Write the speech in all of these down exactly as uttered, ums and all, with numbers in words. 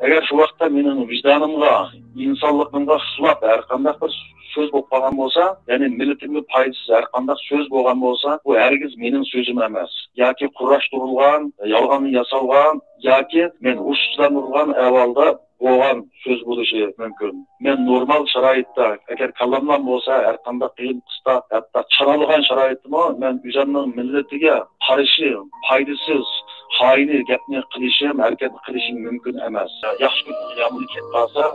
ئەگەر شۇ ۋاقىتتا مېنىڭ ۋىجدانىمغا، ئىنسانلىقىمغا خىلاپ ھەر قانداق بىر سۆز بولۇپ قالغان بولسا، يەنى مىللىتىمگە پايدىسىز ھەر قانداق سۆز بولغان بولسا، بۇ ھەرگىز مېنىڭ سۆزۈم ئەمەس. ياكى قۇراشتۇرۇلغان، يالغاندىن ياسالغان، ياكى مەن ھوشسىزلاندۇرۇلغان ئەھۋالدا بولغان سۆز بولۇشى مۇمكىن. مەن نورمال شارائىتتا، ئەگەر كاللاملام بولسا، ھەر قانداق قىيىن قىستاق، ھەتتا چانالغان شارائىتتىمۇ مەن ئۆزۈمنىڭ مىللىتىگە قارشى، پايدىسىز، خائىنى گەپنى قىلىشىم، ھەرىكەتنى قىلىشىم مۇمكىن ئەمەس. ياخشى كۈننىڭ يامىنى كەپ قالسا،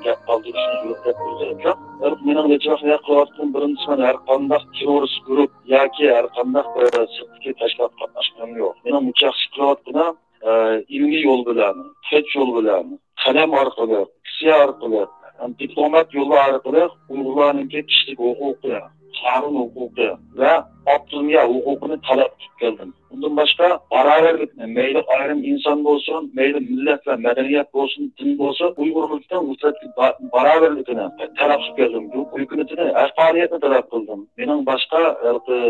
گەپ قالدۇرۇشنى يوق دەپ ئويلايمەن. مېنىڭ نەچچە ۋاقىت ھايات قىلىۋاتقىنىم، بىرىنچى، مەن ھەر قانداق تېررورىست گۇرۇپ ياكى ھەر قانداق بىر سىرتتىكى تەشكىلاتقا قاتناشقىنىم يوق. مېنىڭ بۇ ياخشى قىلىۋاتقىنىم، ئە، ئىلمىي يول بىلەن، تىنچ يول بىلەن، قەلەم ئارقىلىق، ئىسيا ئارقىلىق، ھەم دىپلومات يولى ئارقىلىق ئۇيغۇرلارنىڭكى كىشىلىك ھوقۇقى، قانۇن ھوقۇقى ۋە ئاپتونومىيە ھوقۇقىنى تەلەپ قىلىپ كەلدىم. ئۇندىن باشقا، باراۋەرلىكنى، مەيلى ئايرىم ئىنسان بولسۇن، مەيلى مىللەت ۋە مەدەنىيەت بولسۇن، دىن بولسۇن، ئۇيغۇرلۇقنىڭ ئۇ سەتكە با-، باراۋەرلىكىنى تەلەپ قىلىپ كەلدىم. ھۆكۈمىتىنى، ھەققانىيەتنى تەلەپ قىلدىم. مېنىڭ باشقا، ھېلىقى،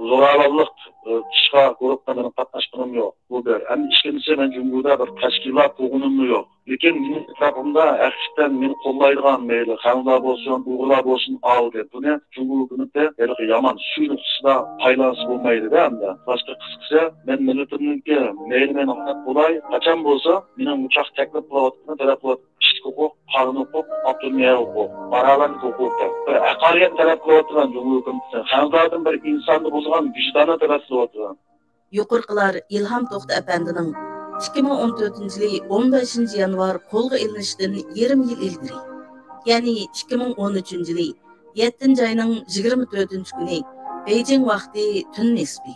زوراۋانلىق، ئىشقا، گۇرۇپپىلارغا قاتناشقىنىم يوق. بۇ بىر. ھەم ئىككىنچىسى، مەن جۇڭگودا بىر تەشكىلات قۇرغىنىممۇ يوق. لېكىن مېنىڭ ئەتراپىمدا ھەقىقەتەن مېنى قوللايدىغان، مەيلى خەنزۇلار بولسۇن، ئۇيغۇرلار بولسۇن، ئالدى. بۇنى جۇڭگو ھۆكۈمىتى ھېلىقى يامان سۈينى تۇتسىلا پايدىلانسا بولمايدۇ-دە ئەمدى. باشقا قىسقىسى، مەن مىللىتىمنىڭكى مەيلى مەن ئاڭلاپ بولاي، قاچان بولسا مېنىڭ مۇشۇ تەكلىپ قىلىۋاتقىنى تەلەپ قىلىۋاتقان كىشىلىك ھوقۇق، قانۇن ھوقۇق، ئاپتونومىيە ھوقۇق، باراۋەرلىك ھوقۇق دەپ بىر ھەققانىيەت تەلەپ قىلىۋاتىدىغان جۇڭگو ھۆكۈمىتى خەنزۇلاردىن بىر ئىنساندا بولىدىغان ۋىجداننى تەلەپ قىلىۋاتىدىغان. يۇقىرىقىلار ئىلھام توختى ئەپەندىنىڭ ئىككى مىڭ ئون تۆتىنچى يىلى ئون بەشىنچى يانۋار قولغا ئېلىنىشىدىن يېرىم يىل ئىلگىرى، يەنى ئىككى مىڭ ئون ئۈچىنچى يىلى يەتتىنچى ئاينىڭ يىگىرمە تۆتىنچى كۈنى بېيجىڭ ۋاقتى تۈن نىسپى،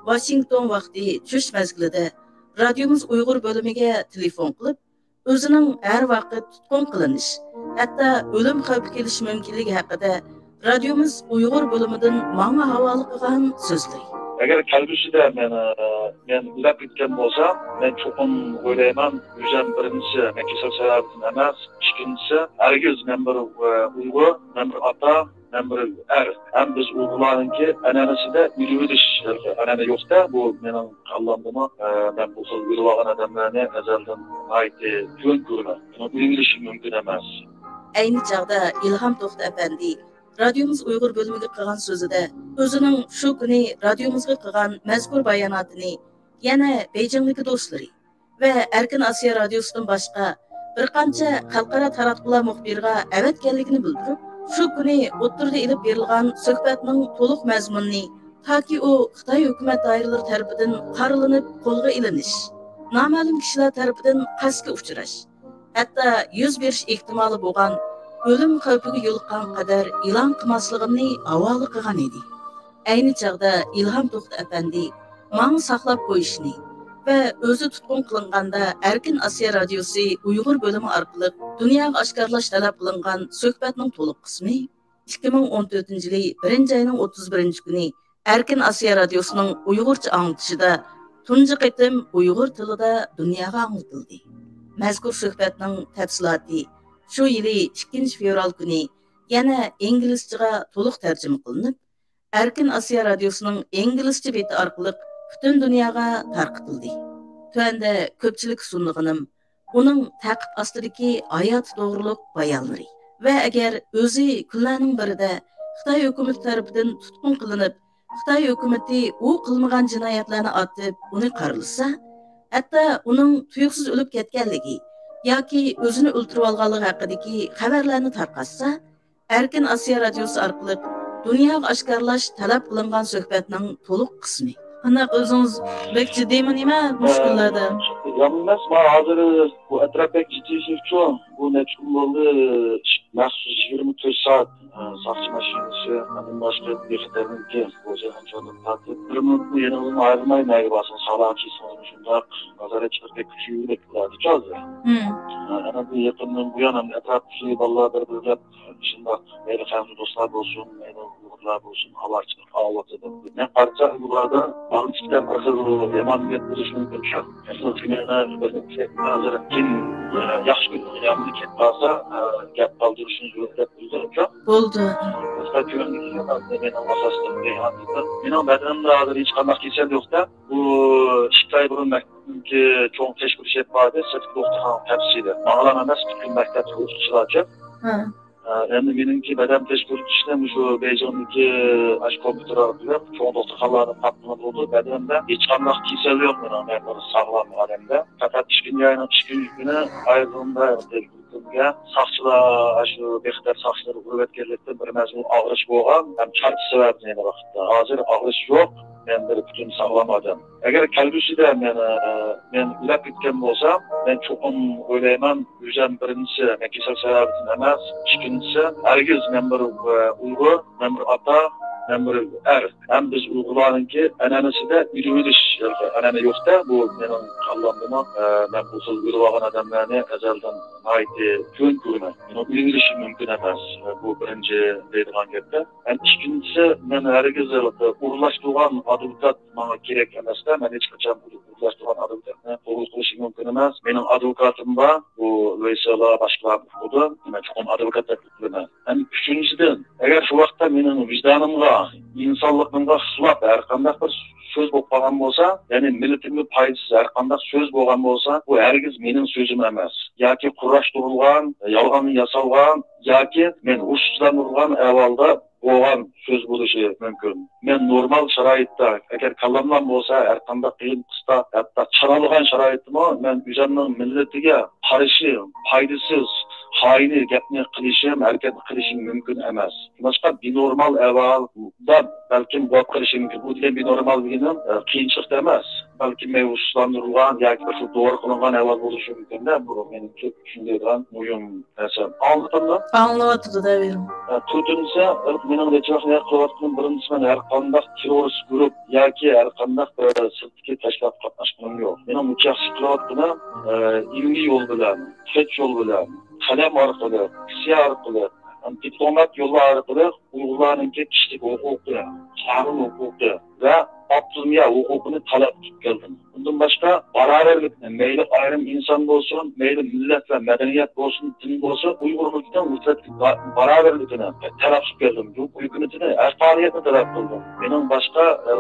ۋاشىنگتون ۋاقتى چۈش مەزگىلىدە رادىيومىز ئۇيغۇر بۆلۈمىگە تېلېفون قىلىپ، ئۆزىنىڭ ھەر ۋاقىت تۇتقۇن قىلىنىش، ھەتتا ئۆلۈم خەۋپى كېلىشى مۇمكىنلىكى ھەققىدە رادىيومىز ئۇيغۇر بۆلۈمىدىن ماڭا ھاۋالە قىلغان سۆزلىرى. ئەگەر كەلگۈسىدە مەن، مەن ئۆلۈپ كەتكەن بولسام، مەن چوقۇم ئويلايمەن، ئۆزۈم بىرىنچىسى، مەن كېسەل سەۋەبىدىن ئەمەس، ئىككىنچىسى، ھەرگىز مەن بىر، ئۇيغۇر، مەن بىر ئاتا، مەن بىر ئەر. ھەم بىز ئۇيغۇرلارنىڭكى ئەنئەنىسىدە ئۆلۈۋېلىش ئەنئەنە يوق-دە، بۇ مېنىڭ كاللامدىمۇ، ئە، مەن بۇ خىل ئۆلۈۋالغان ئادەملەرنى ئەزەلدىن ناھايىتى تۆۋەن كۆرىمەن. مېنىڭ ئۆلۈۋېلىشىم مۇمكىن ئەمەس. ئەينى چاغدا ئىلھام توختى ئەپەندى رادىيومىز ئۇيغۇر بۆلۈمىگە قىلغان سۆزىدە ئۆزىنىڭ شۇ كۈنى رادىيومىزغا قىلغان مەزكۇر باياناتىنى يەنە بېيجىڭدىكى دوستلىرى ۋە ئەركىن ئاسىيا رادىيوسىدىن باشقا بىر قانچە خەلقئارا تاراتقۇلار مۇخبىرىغا ئەۋەتكەنلىكىنى بىلدۈرۈپ، شۇ كۈنى ئوتتۇرىدا ئېلىپ بېرىلغان سۆھبەتنىڭ تولۇق مەزمۇنىنى، تاكى ئۇ خىتاي ھۆكۈمەت دائىرىلىرى تەرىپىدىن قارىلىنىپ قولغا ئېلىنىش، نامەلۇم كىشىلەر تەرىپىدىن قەستكە ئۇچراش، ھەتتا يۈز بېرىش ئېھتىمالى بولغان ئۆلۈم خەۋپىگە يولۇققان قەدەر ئېلان قىلماسلىقىمنى ھاۋالە قىلغان ئىدى. ئەينى چاغدا ئىلھام توختى ئەپەندى ماڭا ساقلاپ قويۇشنى ۋە ئۆزى تۇتقۇن قىلىنغاندا ئەركىن ئاسىيا رادىيوسى ئۇيغۇر بۆلۈمى ئارقىلىق دۇنياغا ئاشكارىلاش تەلەپ قىلىنغان سۆھبەتنىڭ تولۇق قىسمى ئىككى مىڭ ئون تۆتىنچى يىلى بىرىنچى ئاينىڭ ئوتتۇز بىرىنچى كۈنى ئەركىن ئاسىيا رادىيوسىنىڭ ئۇيغۇرچە ئاڭلىتىشىدا تۇنجى قېتىم ئۇيغۇر تىلىدا دۇنياغا ئاڭلىتىلدى. مەزكۇر سۆھبەتنىڭ تەپسىلاتى شۇ يىلى ئىككىنچى فېۋرال كۈنى يەنە ئىنگلىزچىغا تولۇق تەرجىمە قىلىنىپ، ئەركىن ئاسىيا رادىيوسىنىڭ ئىنگلىزچە بېتى ئارقىلىق پۈتۈن دۇنياغا تارقىتىلدى. تۆۋەندە كۆپچىلىككە سۇنىدىغىنىم ئۇنىڭ تەقىپ ئاستىدىكى ھاياتى توغرۇلۇق بايانلىرى ۋە ئەگەر ئۆزى كۈنلەرنىڭ بىرىدە خىتاي ھۆكۈمىتى تەرىپىدىن تۇتقۇن قىلىنىپ، خىتاي ھۆكۈمىتى ئۇ قىلمىغان جىنايەتلەرنى ئاتىپ ئۇنى قارىلىسا، ھەتتا ئۇنىڭ تۇيۇقسىز ئۆلۈپ كەتكەنلىكى ياكى ئۆزىنى ئۆلتۈرۈۋالغانلىقى ھەققىدىكى خەۋەرلەرنى تارقاتسا، ئەركىن ئاسىيا رادىيوسى ئارقىلىق دۇنياغا ئاشكارىلاش تەلەپ قىلىنغان سۆھبەتنىڭ تولۇق قىسمى. قانداق ئۆزىڭىز بەك جىددىيمۇ نېمە مۇشۇ كۈنلەردە؟ يامان ئەمەس، مانا ھازىر بۇ ئەتراپ بەك جىددىيلىشىپ شۇ. بۇ نەچچە كۈن بولدى، مەخسۇس يىگىرمە تۆت سائەت، ئە، ساقچى ماشىنىسى، ئاندىن باشقا بىخەتەرلىككە بولسا ئانچە تارتىپ، بىر مىنۇتمۇ يېنىڭىزدىن ئايرىلماي، نەگە بارسىڭىز، خالىغان چېسىڭىزمۇ شۇنداق نازارەت چىقىپ كەتكۈچى يۈرۈپ كېتىدىچۇ ھازىر. ئە، ئەنە بۇ يېقىندىن بۇيان ئەمدى ئەتراپتىكى بالىلار بىر-بىرلەپ شۇنداق، مەيلى خەنزۇ دوستلار بولسۇن، مەيلى ئۇيغۇرلار بولسۇن، ئاۋارىچىلىك ئاۋاتىدۇ. مەن قارىسام، ئۇلاردا بالىچىلىكتىن بىر خىل يامان نىيەت بولۇشى مۇمكىن شۇ. ھازىر كىم، ياخشى كۈننىڭ يامىنى كەپ قالسا، گەپ قالدۇرۇشنى يوق دەپ ئويلايمەن. بولدى. باشقا كۆڭۈل مېنىڭ ئاساسلىق مېنىڭ بەدىنىمدە ھازىر ھېچقانداق كېسەل يوق-دە. بۇ ئىككى ئاي بۇرۇن مەكتەپتىن ئىككى چوڭ تەشكىلات بار ئىدى، سىرتقى دوختۇرخانىنىڭ تەپسىلى. ماڭىلا ئەمەس، پۈتۈن مەكتەپتىكى ئوقۇتقۇچىلارچە. ھە. ئە، ئەمدى مېنىڭكى بەدەن تەشكىلات ئىشىم شۇ بېيجىڭدىكى ئاشۇ كومپيۇتېر ئارقىلىق چوڭ دوختۇرخانىلاردا تاپقىلى بولىدۇ. بەدىنىمدە ھېچقانداق كېسەل يوق مېنىڭ، مەن بىر ساغلام ئادەمدە. پەقەت ئىككىنچى ئاينىڭ ئىككىنچى كۈنى ئايرىلدىم. كۈنگە ساقچىلار، ئاشۇ بىخەتەر ساقچىلار ئۇرۇۋەتكەنلىكتىن بىر مەزگىل ئاغرىش بولغان، ھەم چارچە سەۋەبىدىن ئەينى ۋاقىتتا. ھازىر ئاغرىش يوق، مەن بىر پۈتۈن ساغلام ئادەم. ئەگەر كەلگۈسىدە مەن، ئە، مەن ئۆلۈپ كەتكەن بولسام، مەن چوقۇم ئويلايمەن، ئۆزۈم بىرىنچىسى، مەن كېسەل سەۋەبىدىن ئەمەس، ئىككىنچىسى، ھەرگىز مەن بىر، ئە، ئۇيغۇر، مەن بىر ئاتا، مەن بىر ئەر. ھەم بىز ئۇيغۇرلارنىڭكى ئەنئەنىسىدە ئۆلۈۋېلىش ئەنئەنە يوق-دە، بۇ مېنىڭ كاللامدىمۇ، ئە، مەن بۇ خىل ئۆلۈۋالغان ئادەملەرنى ئەزەلدىن ناھايىتى تۆۋەن كۆرىمەن. مېنىڭ ئۆلۈۋېلىشىم مۇمكىن ئەمەس. بۇ بىرىنچى دەيدىغان گەپتە. ھەم ئىككىنچىسى، مەن ھەرگىز ئورۇنلاشتۇرغان ئادۋوكات ماڭا كېرەك ئەمەستە. مەن ھېچقاچان ئورۇنلاشتۇرغان ئادۋوكاتنى قوبۇل قىلىشىم مۇمكىن ئەمەس. مېنىڭ ئادۋوكاتىم بار، بۇ ۋەيسەلا باشقىلار ئۇقىدۇ. مەن چوقۇم ئادۋوكات تەكلىپ قىلىمەن. ھەم ئۈچىنچىدىن، ئەگەر شۇ ۋاقىتتا مېنىڭ ۋىجدانىمغا، ئىنسانلىقىمغا خىلاپ ھەر قانداق بىر سۆز بولۇپ قالغان بولسا، يەنى مىللىتىمگە پايدىسىز ھەر قانداق سۆز بولغان بولسا، بۇ ھەرگىز مېنىڭ سۆزۈم ئەمەس. ياكى قۇراشتۇرۇلغان، يالغان ياسالغان ياكى مەن ھوشسىزلاندۇرۇلغان ئەھۋالدا بولغان سۆز بولۇشى مۇمكىن. مەن نورمال شارائىتتا، ئەگەر كاللاملام بولسا، ھەر قانداق قىيىن قىستاق، ھەتتا چانالغان شارائىتتىمۇ مەن ئۆزۈمنىڭ مىللىتىگە قارشى، پايدىسىز، خائىنى گەپنى قىلىشىم، ھەرىكەتنى قىلىشىم مۇمكىن ئەمەس. شۇڭلاشقا بىنورمال ئەھۋالدا بەلكىم بولۇپ قېلىشى مۇمكىن. بۇ دېگەن بىنورمال دېگىنىم، ئە، قىيىنچىلىقتا ئەمەس، بەلكىم مەيۋۇسسىزلاندۇرۇلغان ياكى بىر خىل دورا قىلىنغان ئەھۋال بولۇشى مۇمكىن-دە. بۇ مېنىڭكى چۈشىنىدىغان مۇھىم نەرسە. ئاڭلىدىڭمۇ؟ ئاڭلىۋاتىدۇ، دەۋېرىڭ. ئە، تۆتىنچىسى، مېنىڭ نېچە ۋاقىت نېمە قىلىۋاتقىنىم، بىرىنچىسى، مەن ھەر قانداق تېررورىست گۇرۇپ ياكى ھەر قانداق بىر سىرتتىكى تەشكىلاتقا قاتناشقىنىم يوق. مېنىڭ مۇشۇ ياخشى قىلىۋاتقىنىم، ئە، ئىلمىي يول بىلەن، خەت يول بىلەن، قەلەم ئارقىلىق، سىيا ئارقىلىق، ھەم دىپلومات يوللار ئارقىلىق ئۇيغۇرلارنىڭكى كىشىلىك ھوقۇقى، قانۇن ھوقۇقى ۋە ئاپتونومىيە ھوقۇقىنى تەلەپ قىلىپ كەلدىم. ئۇندىن باشقا، باراۋەرلىكنى، مەيلى ئايرىم ئىنسان بولسۇن، مەيلى مىللەت ۋە مەدەنىيەت بولسۇن، دىن بولسۇن، ئۇيغۇرلۇقنىڭ مۇتلەق با-، باراۋەرلىكىنى تەلەپ قىلىپ كەلدىم. يۇرت ھۆكۈمىتىنى، ھەققانىيەتنى تەلەپ قىلدىم. مېنىڭ باشقا، ئە،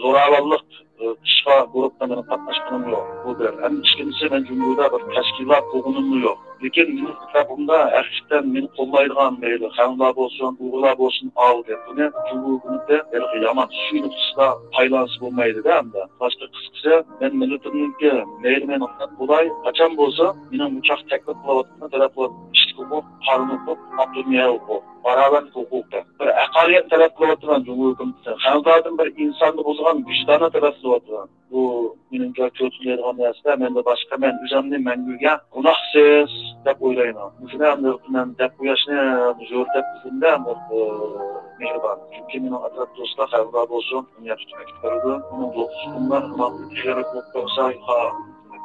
زوراۋانلىق، ئە، ئىشقا، گۇرۇپپا مېنىڭ قاتناشقىنىم يوق. بۇ بىر. ھەم ئىككىنچىسى، مەن جۇڭگودا بىر تەشكىلات قۇرغىنىممۇ يوق. لېكىن مېنىڭ ئەتراپىمدا ھەقىقەتەن مېنى قوللايدىغان، مەيلى خەنزۇلار بولسۇن، ئۇيغۇرلار بولسۇن، ئالدى. بۇنى جۇڭگو ھۆكۈمىتى ھېلىقى يامان سۈيى نۇقتىسىدا پايدىلانسا بولمايدۇ-دە ئەمدى. باشقا قىسقىسى، مەن مىللىتىمنىڭكى مەيلى مەن قانداق بولاي، قاچان بولسا مېنىڭ مۇشۇ تەكلىپ قىلىۋاتقىنىم، تەلەپ قىلىۋاتقىنىم كىشىلىك ھوقۇق، قانۇن ھوقۇق، ئاپتونومىيە ھوقۇق، باراۋەرلىك ھوقۇق دەپ. بىر ھەققانىيەتنى تەلەپ قىلىۋاتىمەن جۇڭگو ھۆكۈمىتىدىن. خەنزۇلاردىن بىر ئىنساننى بۇزغان ۋىجداننى تەلەپ قىلىۋاتىمەن. بۇ مېنىڭكى تۆتىنچى دەيدىغان نەرسە، مەندە باشقا، مەن ئۆزۈمنى مەڭگۈگە گۇناھسىز دەپ ئويلايمەن. مۇشۇنى ئەمدى مەن دەپ قويۇشنى زۆرۈر دەپ بىلدىمدە، ئە، مېھرىبان. چۈنكى مېنىڭ ئەتراپ دوستلار خەۋەردار بولسۇن، دۇنيا تۈتۈمەك كۆتۈرىدۇ. ئۇنىڭ دوستلۇقۇمدا نېمە تېررورلۇق بولسا،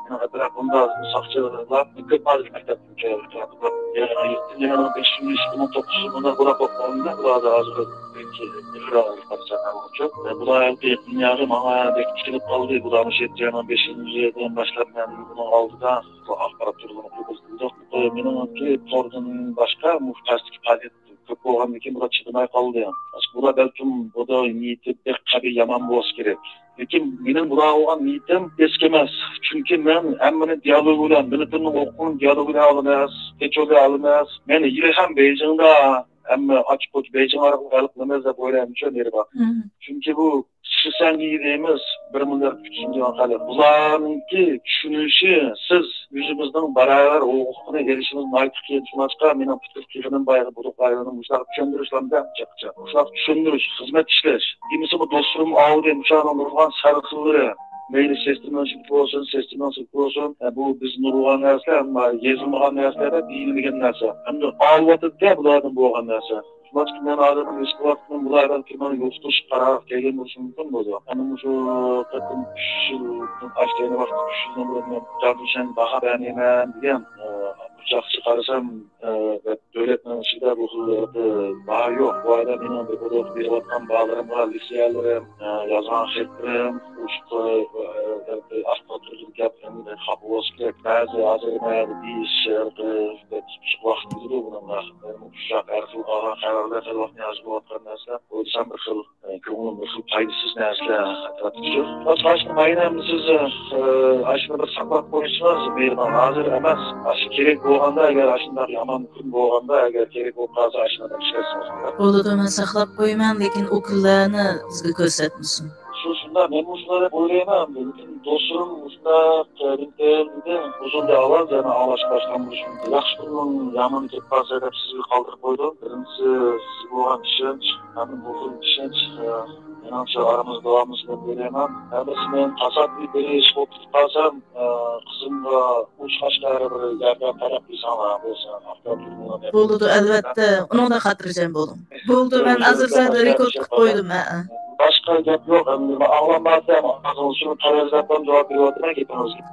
مېنىڭ ئەتراپىمدا ساقچىلار كۆپ ھازىر مەكتەپتىن كېلىپ تۇراتتى. يەتتىنچى ئاينىڭ بەشىنچى، ئىككى مىڭ توققۇزىنچى يىلىدا بۇلار توپلىغاندا، بۇلاردا ھازىر بىرىنچى ئىجرا قىلىپ قارىسام، بۇلار ئەمدى دۇنياغا ماڭا بەك تىكىلىپ قالدى. بۇلار مۇشۇ يەتتىنچى ئاينىڭ بەشىنچىدىن باشلاپ مەن بۇنىڭ ئالدىدا بۇ ئاخبارات تورلىرىنى قوبۇل قىلدۇق. مېنىڭكى توردىن باشقا مۇشۇ پەستىكى پائالىيەت كۆپ بولغاندىن كېيىن بۇلار چىدىماي قالدى. بۇلار بەلكىم بۇدا نىيىتى بەك قەبىھ يامان بولسا كېرەك. لېكىن مېنىڭ بۇلارغا بولغان نىيىتىم ئېسىق ئەمەس. چۈنكى مەن ھەممىنى دىيالوگ بىلەن، مىللىتىمنىڭ ھوقۇقىنى دىيالوگ بىلەن ئالىمىز، تېچو بىلەن ئالىمىز. مەن ھېلىھەم بېيجىڭدا ھەممە ئاچقۇچ بېيجىڭ ئارقىلىق ھەل قىلىمىز دەپ ئويلايمەن، شۇ نېرى بار. مم. چۈنكى بۇ شىسەنگى دەيمىز، بىر مىللەت ئۈچ مىليون خەلق. بۇلارنىڭكى چۈشىنىشى، سىز ئۆزىمىزنىڭ باراۋەر ھوقۇقىنى ئېلىشىمىز ناھايىتى قىيىن. شۇڭلاشقا مېنىڭ پىكىر قىلغىنىم بايىقى بۇدۇق رايونىنىڭ مۇشۇنداق چۈشەندۈرۈشلەردە چاقچاق. مۇشۇنداق چۈشەندۈرۈش، خىزمەت ئىشلەش. دېمىسىمۇ دوستلىرىم ئاۋۇ دېيىم، شۇنىڭ نۇرغۇن سەرخىللىرى. مەيلى سىستېمىنىڭ ئىچىدە بولسۇن، سىستېمىنىڭ سىرتىدا بولسۇن. ئە، بۇ بىز نۇرغۇن نەرسىلەر، ئەمما يېزىلمىغان نەرسىلەر، دېيىلمىگەن نەرسە. ئەمدى ئاۋۇ ۋاقىتتا بۇلاردىن بولغان نەرسە. شۇڭلاشقا مەن ھازىر ھېس قىلىۋاتقىنىم، بۇلار بەلكىم مانا يوقىتىش قارارىغا كەلگەن بولۇشى مۇمكىن بولىدۇ. ئەمما مۇشۇ قېتىم ئۈچ يىلدىن ئاشتى، ئەينى ۋاقىتتا ئۈچ يىلدىن بۇرۇن مەن جانتۇشەن باھا بەرمەيمەن دېگەن، ئە، بۇ چاقچا قارىسام، ئە، دۆلەتنىڭ ئىچىدە بۇ خىل باھا يوق. بۇ ئادەم مېنىڭ بىر بولۇپ بېرىۋاتقان باھالىرىمغا، لىسىيەلىرىم، ئە، يازغان خەتلىرىم، ئۇشقا، ئە، ئاخبارات تورىدىكى گەپلىرىم، خاپا بولسا كېرەك. بەزى ھازىر مەن دېيىش، ھېلىقى دەپ تۇتۇشلۇق ۋاقىت كېلىدۇ بۇنىڭغا. مەنمۇ شۇنداق ھەر خىل ئالغان خەۋەرلەر، خېلى ۋاقىتتىن ھازىر بولۇۋاتقان نەرسىلەر ئويلىسام بىر خىل، ئە، كۆڭلۈم بىر خىل پايدىسىز نەرسىلەر ئەتراپتا چۈشۈپ. باشقا ماينامنى سىز، ئە، ئاشۇنى بىر ساقلاپ قويسىڭىز، مېھرىبان. ھازىر ئەمەس، ئاشۇ كېرەك بولغاندا، ئەگەر ئاشۇنداق يامان كۈن بولغاندا، ئەگەر كېرەك بولۇپ قالسا، ئاشۇنداق ئىشلەتسىڭىز. بولىدۇ، مەن ساقلاپ قويىمەن، لېكىن ئۇ كۈنلەرنى بىزگە كۆرسەتمىسۇن. شۇ، شۇنداق، مەنمۇ شۇنداق دەپ ئويلايمەن. لېكىن دوستلىرىم مۇشۇنداق، ئە، ئىنتايىن ئۇزۇن بىر ئاۋاز، يەنە ئاڭلاشقا باشلىغان بولۇشى مۇمكىن. ياخشى كۈننىڭ يامىنى كېلىپ قالسا دەپ سىزگە قالدۇرۇپ قويدۇم. بىرىنچىسى، سىزگە بولغان ئىشەنچ، ھەم مۇھىم ئىشەنچ، ئە، مېنىڭچە ئارىمىزدا داۋاملىشىدۇ دەپ ئويلايمەن. ھەم مەسىلەن، تاسادىپىي بىر ئىش بولۇپ كېتىپ قالسام، ئە، قىزىمغا ئوخشاش بىر ياردەم تەلەپ قىلساڭلار بولسا، ئاپتاپ تۇرغۇلار دەپ. بولىدۇ، ئەلۋەتتە. ئۇنىڭدا خاتىرجەم بولۇڭ. بولدى، مەن ھازىر سەل رېكورد قىلىپ قويدۇم، ھە. باشقا گەپ يوق، ئەمدى ماڭا ئاڭلانمايتتى، ئەمما شۇ پەرەزلەپ جاۋاب بېرىۋاتىمەن گېپىڭىزگە.